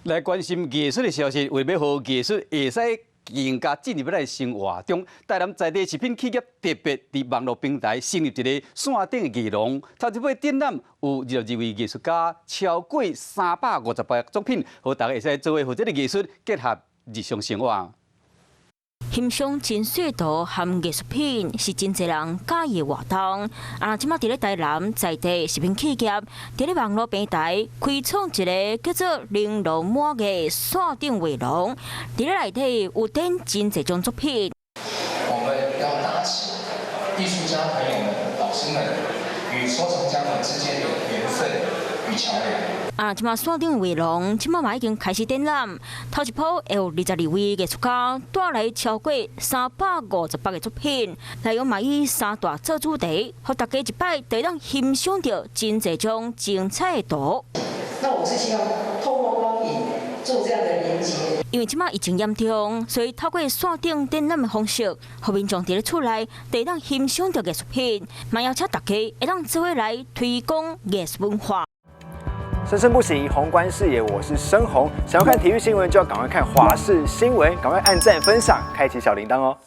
來關心藝術的消息，為了予藝術會使更加進入咱生活中，台南在地食品企業特別佇網路平台成立一個線頂的藝廊，頭一擺展覽有22位藝術家，超過358個作品，予大家會使做伙予這个藝術結合日常生活。欣賞珍細圖和藝術品是真濟人佮意的活動。啊，這馬佇咧台南在地食品企業，佇咧網路平台開創一个叫做“玲瑯滿藝”線頂畫廊，佇咧內底有展真濟種作品。我們要搭起藝術家朋友們、老師們與收藏家們之間的緣分與橋梁。啊，這馬線頂畫廊，這馬嘛已經開始展覽。頭一波有22位藝術家帶來超過358個作品，內容嘛以三大做主題，予大家一擺就會當欣賞著真濟張精彩的圖。那我是希望透過光影做這樣的連接。因為這馬疫情嚴重，所以透過線頂展覽的方式，予民眾佇咧厝內就會當欣賞著藝術品，嘛邀請大家會當做伙來推廣藝術文化。生生不息，宏觀視野，我是生宏。想要看體育新聞，就要趕快看華視新聞，趕快按讚分享，開啟小鈴鐺哦。